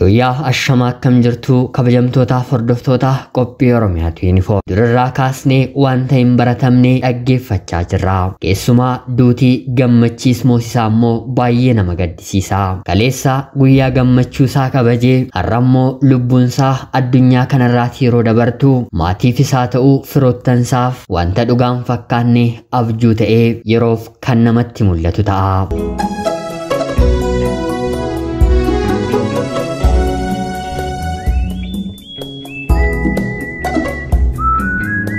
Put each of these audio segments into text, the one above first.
Yooyyaa ashamaa akkam jirtu kabajamtootaaf hordoftoota qophii Oromiyaatu Yuunifoom. Durarraa kaasnee wanta hin baratamne dhaggeeffachaa jirra. Keessumaa duutii Gammachiis Moosisaa immoo baay'ee nama gaddisiisa. Kaleessa guyyaa gammachuusaa kabajee har'a immoo lubbuunsaa addunyaa kanarraati yeroo dabartu maatiif isaa ta'u firoottansaaf wanta dhugaan fakkaanne abjuu ta'ee yeroof kan namatti mul'atu ta'a.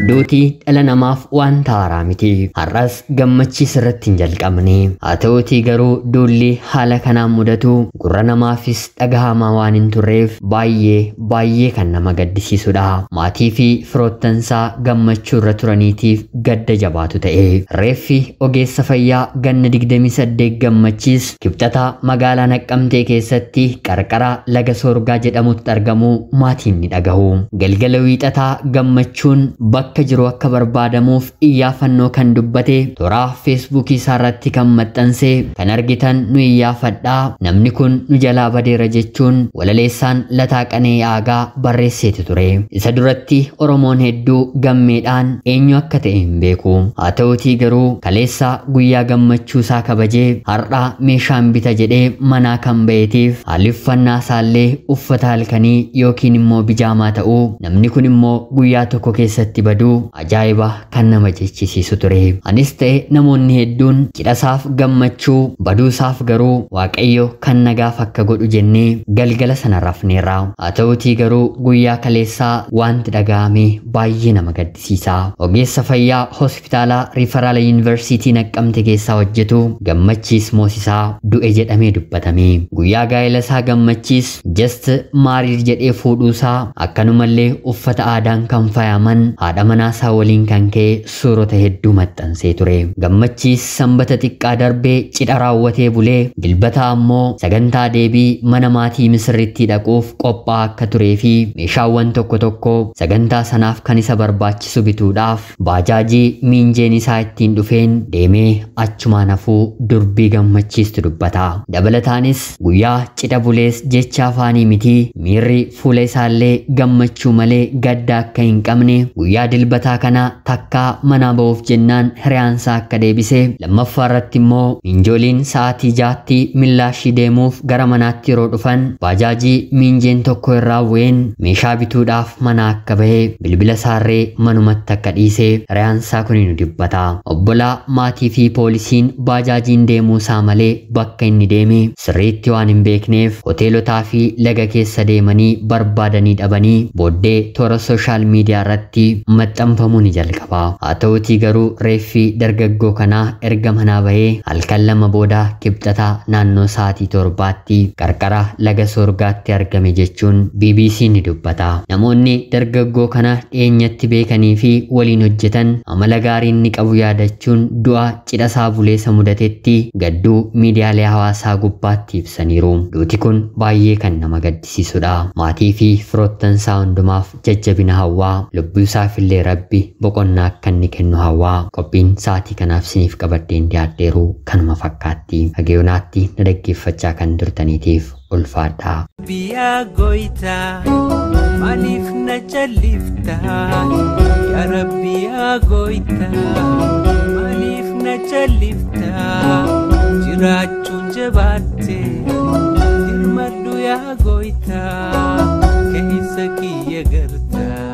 Duutii dhala namaaf wanta haaraa miti. Har'as Gammachiis irratti hin jalqabne. Haa ta'uutii garuu duulli haala kanaan mudatu gurra namaafis dhagahamaa waan hin turreef baay'ee baay'ee kan nama gaddisiisudha. Maatii fi firoottansaa gammachuu irra turaniitiif gadda jabaatu ta'e. Reeffi ogeessa fayyaa ganna 28 Gammachiis Kibxata magaalaa Naqqamtee keessatti qarqara laga Soorgaa jedhamutti argamu maatiin ni dhagahu. Galgala wiixataa Gammachuun bakka jiru akka barbaadamuuf iyyaafannoo kan dubbate toora feesbuukii isaarratti kan maxxanse kan argitan nu iyyaafadhaa, namni kun nu jalaa badeera jechuun walaleessaan Lataa Qanee Aagaa barreesseeti ture. Isa duratti Oromoon hedduu gammeedhaan eenyu akka ta'e hin beeku. Haa ta'uutii garuu kaleessa guyyaa gammachuu isaa kabajee har'a meeshaan bita jedhee manaa kan ba'eetiif haalli uffannaa isaallee uffata halkanii yookiin immoo bijaamaa ta'uu, namni kun immoo guyyaa tokko keessatti baduu ajaa'iba kan nama jechisiisu ture. Anis ta'e namoonni hedduun cidhasaaf gammachuu, baduusaaf garuu Waaqayyo kan nagaaf akka godhu jennee galgala sana rafneerra. Haa ta'uutii garuu guyyaa kaleessaa wanti dhaga'ame baay'ee nama gaddisiisa. Ogeessa fayyaa hospitaala Riifaraala Yuunivarsiitii Naqqamte keessaa hojjetu Gammachiis Moosisaa du'e jedhamee dubbatame. Guyyaa gaa'ela isaa Gammachiis just married jedhee fuudhuusaa akkanumallee uffata aadaan kan faayaman haadha manaasaa waliin kan ka'e suurota hedduu maxxansee ture. Gammachiis sanbata xiqqaa darbee cidha raawwatee bulee dilbata ammoo sagantaa deebii mana maatii misirrittii dhaquuf qophaa'aa akka turee fi meeshaawwan tokko tokko sagantaa sanaaf kan isa barbaachisu bituudhaaf baajaajii miinjeen isaa ittiin dhufeen deemee achumaan hafuu durbii Gammachiistu dubbata. Dabalataanis guyyaa cidha bulees jecha afaanii miti miirri fuula isaallee gammachuu malee gadda akka hin qabne, guyyaa dilbataa kana takkaa manaa ba'uuf jennaan hiriyaansaa akka deebise, lammaffaa irratti immoo miinjooliin sa'aatii 6tti millaashii deemuuf gara manaatti yeroo dhufan baajaajii miinjeen tokko irraa bu'een meeshaa bituudhaaf mana akka bahe, bilbila isaarree manumatti akka dhiise hiriyaansaa kun ni dubbata. Obbolaa, maatii fi poolisiin baajaajiin deemuu isaa malee bakka inni deeme sirriitti waan hin beekneef hoteelotaa fi laga keessa deemanii barbaadanii dhabanii booddee toora sooshaal miidiyaa irratti maxxanfamuu ni jalqaba. Haa ta'uutii garuu reeffi dargaggoo kanaa erga manaa bahee halkan 2 booda kibxataa naannoo sa'aatii 7tti qarqara laga Soorgaatti argame jechuun BBC ni dubbata. Namoonni dargaggoo kana dhiyeenyatti beekanii fi waliin hojjetan amala gaarii inni qabu yaadachuun du'a cidha isaa buleessa mudatetti gadduu miidiyaalee hawaasaa gubbaatti ibsaniiru. Duuti kun baay'ee kan nama gaddisiisudha. Maatii fi firoottansaa hundumaaf jajjabina hawwaa, lubbuu isaafillee Rabbi boqonnaa akka inni kennu hawwaa. Qophiin sa'aatii kanaaf isiniif qabadheen dhiyaadheeru kanuma fakkaatti. Hagayoonaatti na dhaggeeffachaa kan turtaniitiif ulfaadhaa. Biyyaa gooytaa maaliif na calliftaa? Yaa Rabbi yaa gooytaa maaliif na calliftaa? Jiraachuun jabaatte dirmadhu yaa gooytaa keessa kiyya gartaa.